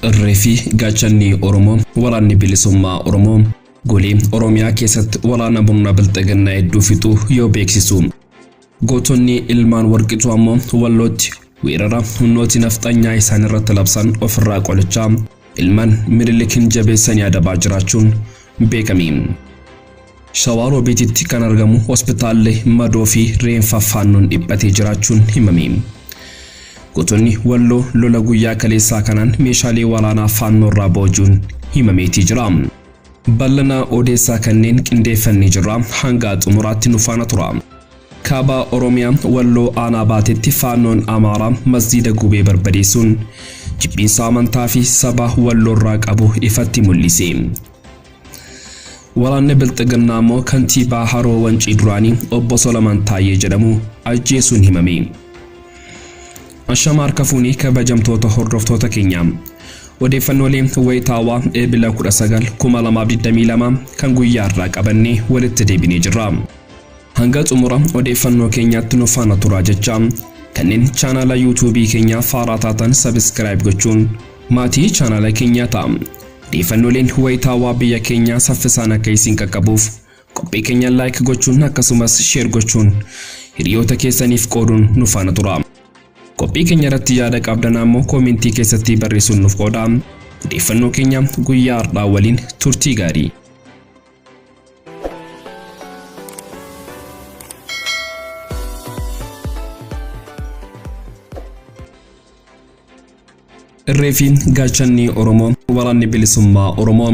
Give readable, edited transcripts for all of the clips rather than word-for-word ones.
Irree fi gaachanni Oromoo waraanni bilisummaa Oromoo golee Oromiyaa keessatti waraana murna bilxiginnaa hedduu fixuu yoo beeksisu, gootonni ilmaan warqituu ammoo Wallootti weerara humnooti nafxanyaa isaan irratti labsan ofirraa qolichaa ilmaan Minilikin jabeessanii adabaa jiraachuun beekame. Shawaa Roobiititti kan argamu hospitaalli madoo fi reenfa faannoon dhiphatee jiraachuun himame. Gootonni Walloo lola guyyaa kaleessaa kanaan meeshaalee waraanaa faannoo irraa boojuun himameetii jira. Bal'ina odeessaa kanneen qindeeffannee jirra, hanga xumuraatti nu faana tura. Kaaba Oromiyaa Walloo aanaa Baatetti faannoon Amaaraa masjiida gubee barbadeessuun jibbiinsa amantaa fi saba Walloorraa qabu ifatti mul'ise. Waraanni Bilxiginnaa immoo kantiibaa Haroo Wancii duraanii obbo Solomoon Taayyee jedhamu ajjeesuun himame. Ashama harka fuunii kabajamtoota hordoftoota keenya. Odeeffannoolee wayitaawaa Eebila 19 2022 kan guyyaa irraa qabannee walitti deebinee jirra. Hanga xumura odeeffannoo keenyaatti nu faana turaa jecha kanneen chaanaala yuutuubii keenyaa faaraa taatan sabiskiraayib gochuun maatii chaanaala keenyaa ta'a. Odeeffannooleen wayitaawaa biyya keenyaa saffisaan akka isin qaqqabuuf qophii keenya laayik gochuun akkasumas sheer gochuun hiriyoota keessaniif qooduun nu faana tura. Qophii keenya irratti yaada qabdan ammoo koomentii keessatti barreessuun nuuf qooda. Odeeffannoo keenya guyyaa har'aa waliin turtii gaarii. Irree fi gaachanni Oromoo waraanni bilisummaa Oromoo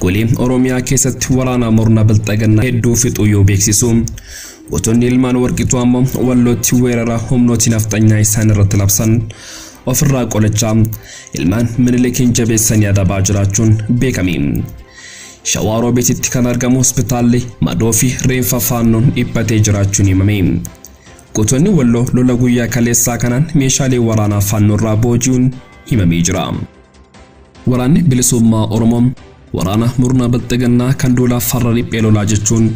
golee Oromiyaa keessatti waraana murna bilxiginnaa hedduu fixuu yoo beeksisu, gootonni ilmaan warqituu ammoo Wallootti weerara humnooti nafxanyaa isaan irratti labsan ofirraa qolachaa ilmaan Minilikiin jabeessanii adabaa jiraachuun beekame. Shawaa Roobeetitti kan argamu hospitaalli madoo fi reenfa faannoon dhiphatee jiraachuun himame. Gootonni Walloo lola guyyaa kaleessaa kanaan meeshaalee waraanaa faannoorraa booji'uun himamee jira. Waraanni bilisummaa Oromoo waraana murna bilxiginnaa kan duula farra riphee lolaa jechuun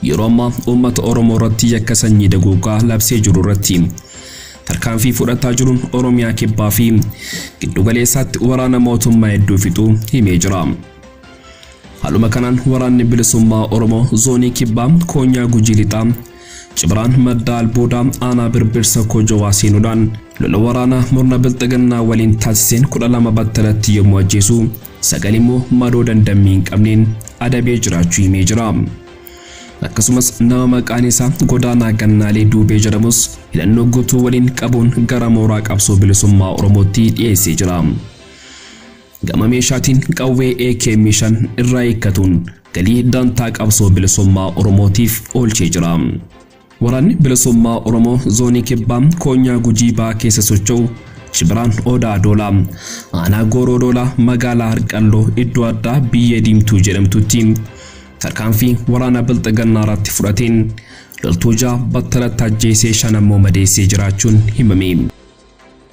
yeroo ammaa uummata Oromoo irratti yakka sanyii daguugaa labsee jiru irratti tarkaanfii fudhataa jiruun Oromiyaa kibbaa fi giddugaleessaatti waraana mootummaa hedduu fixuu himee jira. Haaluma kanaan waraanni bilisummaa Oromoo zoonii kibbaa koonyaa Gujii lixaa Cibraan madda albuudaa aanaa Birbirsa Kojowaa seenuudhaan lola waraanaa murna bilxiginnaa waliin taasiseen 12 battalatti yommuu ajjeesu, 9 immoo madoo dandammii hin qabneen adabee jiraachuu himee jira. Akkasumas nama maqaan isaa Godaanaa Gannaalee Duubee jedhamus hidhannoo guutuu waliin qabuun gara mooraa qabsoo bilisummaa Oromootti dhiyeessee jira. Gama meeshaatiin qawwee AKM 5 irraa hiikkatuun galii dantaa qabsoo bilisummaa Oromootiif oolchee jira. Waraanni bilisummaa Oromoo zoonii kibbaa koonyaa Gujii ba'aa keessa socho'u Cibraan Odaa Doolaa aanaa Gooroo Doolaa magaalaa Harqalloo iddoo addaa biyya diimtuu jedhamtutti tarkaanfii waraana bilxiginnaa irratti fudhateen loltuu 6 battalatti ajjeesee 5 ammoo madeessee jiraachuun himame.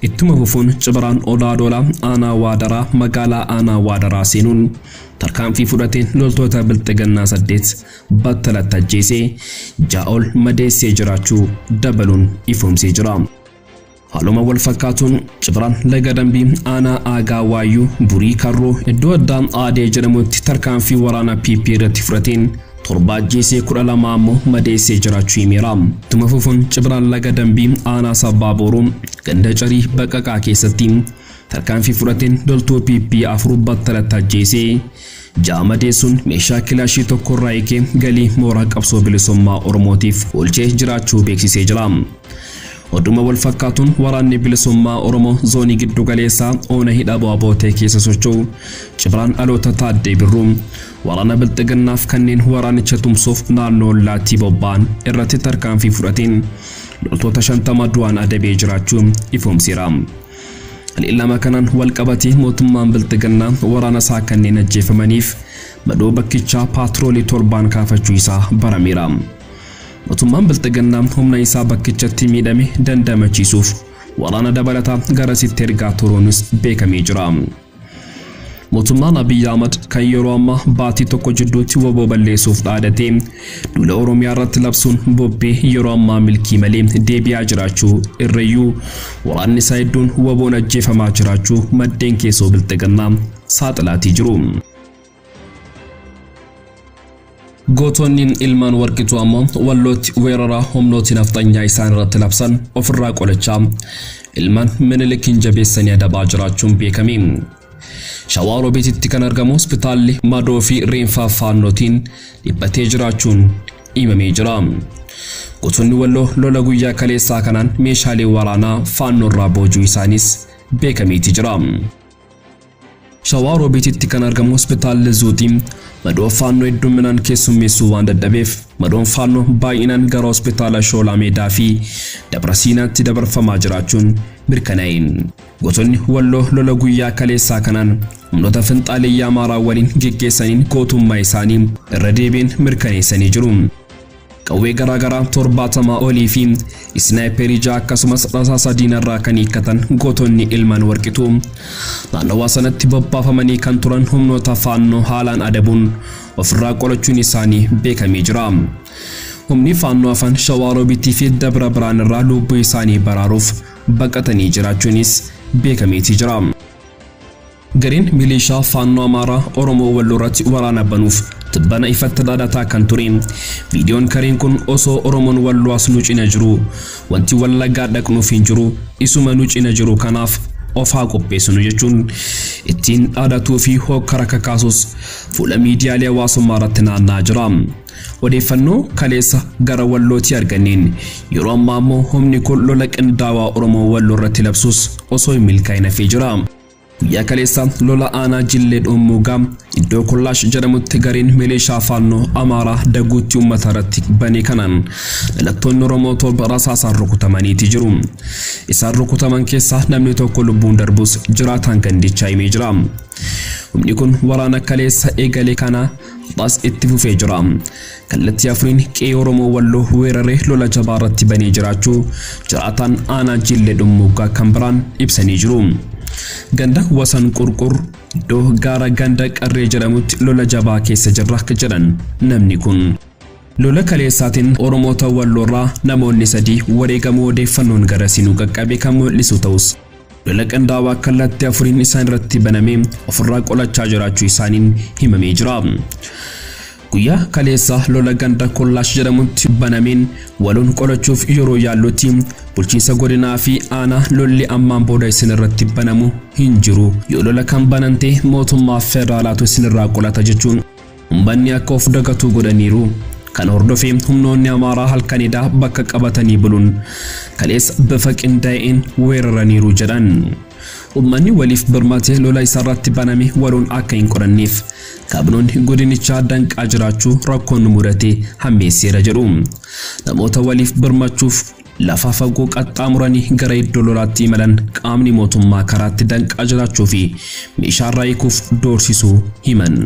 Ittuma fufuun Cibraan Odaa Doolaa aanaa Waadaraa magaalaa aanaa Waadaraa seenuun tarkaanfii fudhateen loltoota bilxiginnaa 8 battalatti ajjeesee 6 ol madeessee jiraachuu dabaluun ifoomsee jira. Haaluma wal fakkaatuun Cibraan Laga Dambii aanaa Aagaa Waayyuu Burii Karroo iddoo addaa Aadee jedhamutti tarkaanfii waraana PP irratti fudhateen 7 ajjeesee 12 ammoo madeessee jiraachuu himeera. Ittuma fufuun Cibraan Laga Dambii aanaa Sabbaa Booruu ganda Carii Baqaqaa keessatti tarkaanfii fudhateen loltuu PP 4 battalatti ajjeesee 6 madeessuun meeshaa kilaashii tokkorraa hiikee galii mooraa qabsoo bilisummaa Oromootiif oolchee jiraachuu beeksisee jira. Oduma wal fakkaatuun waraanni bilisummaa Oromoo zoonii giddu galeessaa oona hidha Abootee keessa socho'u Cibraan dhaloota Taaddee Birruu waraana bilxiginnaaf kanneen waraanicha tumsuuf naannoo ollaatti bobba'an irratti tarkaanfii fudhateen loltoota 50 du'aan adabee jiraachuu ifoomseera. Haleellama kanaan wal qabatee mootummaan bilxiginnaa waraana isaa kanneen ajjeefamaniif madoo bakkichaa paatroolii 7 kaafachuu isaa barameera. Mootummaan bilxiginnaa humna isaa bakkichatti miidhame dandamachiisuuf waraana dabalataa garasitti ergaa turuunis beekamee jira. Mootummaan Abiy Ahmad kan yeroo ammaa baatii tokko jidduutti WBO balleessuuf dhaadate duula Oromiyaa irratti labsuun bobbee yeroo ammaa milkii malee deebi'aa jiraachuu irrayyuu waraanni isaa hedduun WBOn ajjeefamaa jiraachuu maddeen keessoo bilxiginnaa saaxilaatii jiru. Gootonni ilmaan warqituu ammoo Wallootti weerara humnooti nafxanyaa isaan irratti labsan ofirraa qolachaa ilmaan Minilikiin jabeessanii adabaa jiraachuun beekame. Shawaa Roobeetitti kan argamu hospitaalli madoo fi reenfaa faannootiin dhiphatee jiraachuun himamee jira. Gootonni Walloo lola guyyaa kaleessaa kanaan meeshaalee waraanaa faannoorraa boojuu isaanis beekameeti jira. Shawaa Roobeetitti kan argamu hospitaalli Zuutii madoo faannoo hedduminaan keessummeessuu waan dadhabeef madoon faannoo baay'inaan gara hospitaala Shoolaa Meedaa fi Dabra Siinaatti dabarfamaa jiraachuun mirkanaa'e. Gootonni Walloo lola guyyaa kaleessaa kanaan humnoota finxaaliyyaa Amaaraa waliin geggeessaniin gootummaa isaanii irra deebiin mirkaneessanii jiru. Qawwee garaagaraa 70 olii fi isnaayiperii 6 akkasumas rasaasa diinarraa kan hiikkatan gootonni ilmaan warqituu naannawaa sanatti bobbaafamanii kan turan humnoota faannoo haalaan adabuun ofirraa qolachuun isaanii beekamee jira. Humni faannoo afaan Shawaa Roobiitii fi Dabra Birhaan irraa lubbuu isaanii baraaruuf baqatanii jiraachuunis beekameeti jira. Gareen milishaa faannoo Amaaraa Oromoo Walloo irratti waraana banuuf tibbana ifatti dhaadhataa kan ture. Viidiyoon kareen kun osoo Oromoon Walloo as nu cina jiru wanti Wallaggaa dhaqnuuf hin jiru isuma nu cina jiru kanaaf of haa qopheessinu jechuun ittiin dhaadatuu fi hokkara kakaasus fuula miidiyaalee hawaasummaa irratti naanna'aa jira. Odeeffannoo kaleessa gara Wallootti arganneen yeroo ammaa immoo humni kun lola qindaawaa Oromoo Walloo irratti labsus osoo hin milkaa'in hafee jira. Guyyaa kaleessa lola aanaa Jillee Dhummuugaa iddoo Kollaash jedhamutti gareen milishaa faannoo Amaaraa daguutti uummata irratti bane kanaan dhalattoonni Oromoo 7 rasaasaan rukutamaniiti jiru. Isaan rukutaman keessaa namni tokko lubbuun darbus jiraataan gandichaa himee jira. Humni kun waraana kaleessa eegale kana as itti fufee jira. Kallattii afuriin qe'ee Oromoo Walloo weeraree lola jabaa irratti banee jiraachuu jiraataan aanaa Jillee Dhummuugaa kan biraan ibsanii jiru. Ganda Wasan Qurqur iddoo gaara ganda Qarree jedhamutti lola jabaa keessa jirra jedhan namni kun. Lola kaleessaatiin Oromoota Walloorraa namoonni 3 wareegamuu odeeffannoon gara siinuu qaqqabe kan mul'isu ta'us lola qindaawaa kallattii afuriin isaan irratti banamee ofirraa qolachaa jiraachuu isaaniin himamee jira. Guyyaa kaleessa lola ganda Kollaash jedhamutti banameen waloon qolachuuf yeroo yaallutti bulchiinsa godinaa fi aanaa lolli ammaan booda isin irratti banamu hin jiru. Yoo lola kan banante mootummaa federaalaatu isinirraa qolata jechuun uummanni akka of dagatu godhaniiru. Kan hordofee humnoonni Amaaraa halkanidhaa bakka qabatanii buluun kaleessa bifa qindaa'een weeraraniiru jedhan. Uummanni waliif birmatee lola isarratti baname waloon akka hin qoranneef kaabinoonni godinichaa danqaa jiraachuu rakkoon mudate hammeesseera jedhu. Namoota waliif birmachuuf lafa fagoo qaxxaamuranii gara iddoo lolaatti imalan qaamni mootummaa karaatti danqaa jiraachuu fi meeshaarraa hiikuuf doorsisuu himan.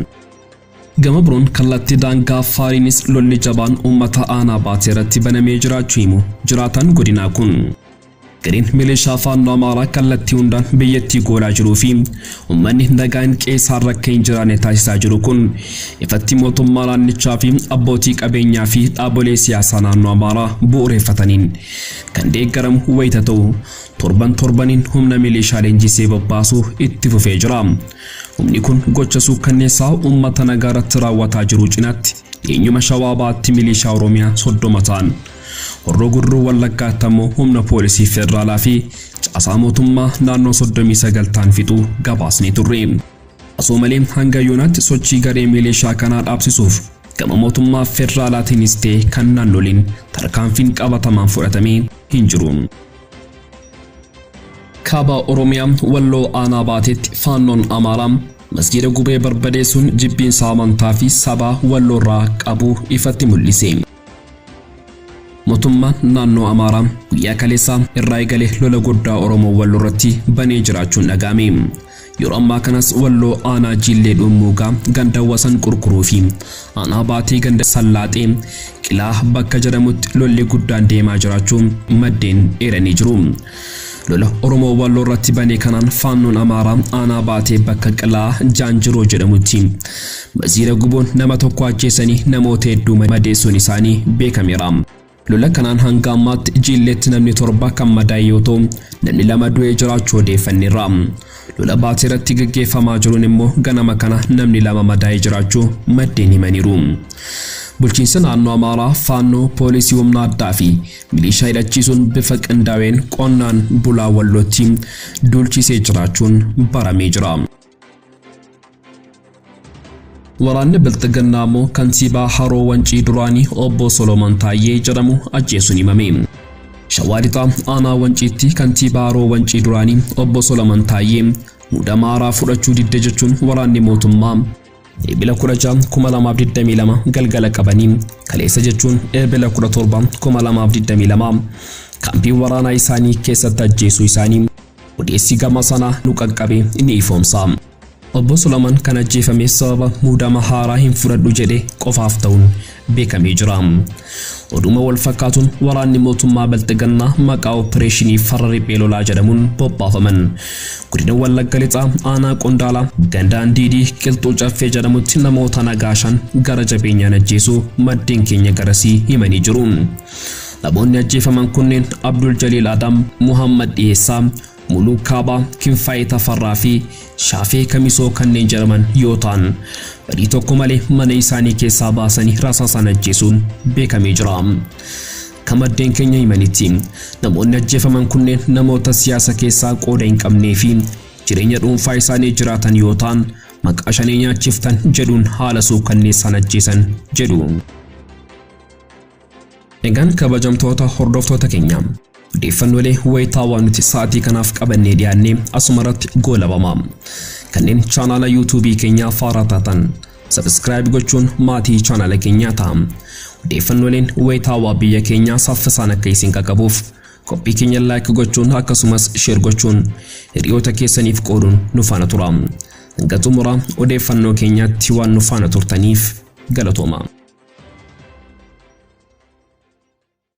Gama biroon kallattii daangaa Affaariinis lolli jabaan uummata aanaa baatee irratti banamee jiraachuu himu jiraataan godinaa kun. Gareen milishaa faannoo Amaaraa kallattii hundaan biyyattii goolaa jiruu fi uummanni nagaan qeessaarra akka hin jiraanne taasisaa jiru kun ifatti mootummaa naannichaa fi abbootii qabeenyaa fi dhaabolee siyaasaa naannoo Amaaraa bu'uureffataniin kan deeggaramu wayita ta'u torban torbaniin humna milishaa leenjisee bobbaasuu itti fufee jira. Humni kun gocha suukkanneessaa uummata nagaa irratti raawwataa jiru cinaatti eenyuma Shawaa Bahaatti milishaa Oromiyaa 30 ta'an Horroo Guduruu Wallaggaatti ammoo humna poolisii federaalaa fi caasaa mootummaa naannoo 39 ta'an fixuu gabaasnee turre. Osoo malee hanga yoonaatti sochii garee milishaa kanaa dhaabsisuuf gama mootummaa federaalaatiinis ta'e kan naannoliin tarkaanfiin qabatamaan fudhatamee hin jiru. Kaaba Oromiyaa Walloo aanaa baatetti faannoon Amaaraa masgiida gubee barbadeessuun jibbiinsa amantaa fi sabaa Walloorraa qabu ifatti mul'ise. Mootummaan naannoo Amaaraa guyyaa kaleessaa irraa eegalee lola guddaa Oromoo Walloo irratti banee jiraachuun dhaga'ame. Yeroo ammaa kanas Walloo aanaa Jillee Dhummuugaa ganda Wasan Qurquruu fi aanaa Baatee ganda Sallaaxee Qilaa bakka jedhamutti lolli guddaan deemaa jiraachuu maddeen eeranii jiru. Lola Oromoo Walloo irratti banee kanaan Faannoon Amaaraa aanaa Baatee bakka Qilaa Jaanjiroo jedhamutti maziira gubuun nama tokko ajjeesanii namoota hedduu madeessuun isaanii beekameera. Lola kanaan hanga ammaatti Jiilleetti namni 7 kan madaa'e yoo ta'u, namni 2 du'ee jiraachuu odeeffanneerra. Lola Baatee irratti gaggeeffamaa jiruun immoo ganama kana namni 2 madaa'ee jiraachuu maddeen himaniiru. Bulchiinsa naannoo Amaaraa Faannoo, poolisii humna addaa fi milishaa hidhachiisuun bifa qindaa'een qonnaan bulaa Wallootti duulchisee jiraachuun baramee jira. Waraanni Bilxiginnaa immoo kantiibaa Haroo Wancii duraanii obbo Solomoon Taayyee jedhamu ajjeesuun himame. Shawaa Lixaa aanaa Wanciitti kantiibaa Haroo Wancii duraanii obbo Solomoon Taayyee muudama haaraa fudhachuu didde jechuun waraanni mootummaa Eebila 16, 2022 galgala qabanii kaleessa jechuun Eebila 17, 2022 kaampii waraanaa isaanii keessatti ajjeesuu isaanii odeessi gama sanaa nu qaqqabe ni ifoomsa. Obbo Solomoon kan ajjeefame sababa muudama haaraa hin fudhadhu jedhe qofaaf ta'uun beekamee jira. Oduma wal fakkaatuun waraanni mootummaa Bilxiginnaa maqaa opereeshinii farra riphee lolaa jedhamuun bobbaafaman godina Wallagga Lixaa aanaa Qondaalaa gandaan Diidii Qilxuu Caffee jedhamutti namoota nagaa 5 gara jabeenyaan ajjeesuu maddeen keenya garasii himanii jiru. Namoonni ajjeefaman kunneen Abdul Jaliil Adam, Muhammad Dhiyeessaa, Muluu Kaabaa, Kinfaayee Tafarraa fi Shaafee Kamisoo kanneen jedhaman yoo ta'an, badii tokko malee mana isaanii keessaa baasanii rasaasaan ajjeesuun beekamee jira. Akka maddeen keenya himanitti namoonni ajjeefaman kunneen namoota siyaasa keessaa qooda hin qabnee fi jireenya dhuunfaa isaanii jiraatan yoo ta'an, maqaa shanee nyaachiftan jedhuun haala suukanneessaan ajjeesan jedhu. Egaan kabajamtoota hordoftoota keenya, odeeffannoolee wayitaawaa nuti sa'aatii kanaaf qabannee dhiyaannee asuma irratti goolabama. Kanneen chaanaala yuutuubii keenyaa faaraa taatan subscribe gochuun maatii chaanaala keenyaa ta'a. Odeeffannooleen wayitaawaa biyya keenyaa saffisaan akka isin qaqqabuuf qophii keenya like gochuun akkasumas share gochuun hiriyoota keessaniif qooduun nu faana tura. Hanga xumura odeeffannoo keenyaatti waan nu faana turtaniif galatooma.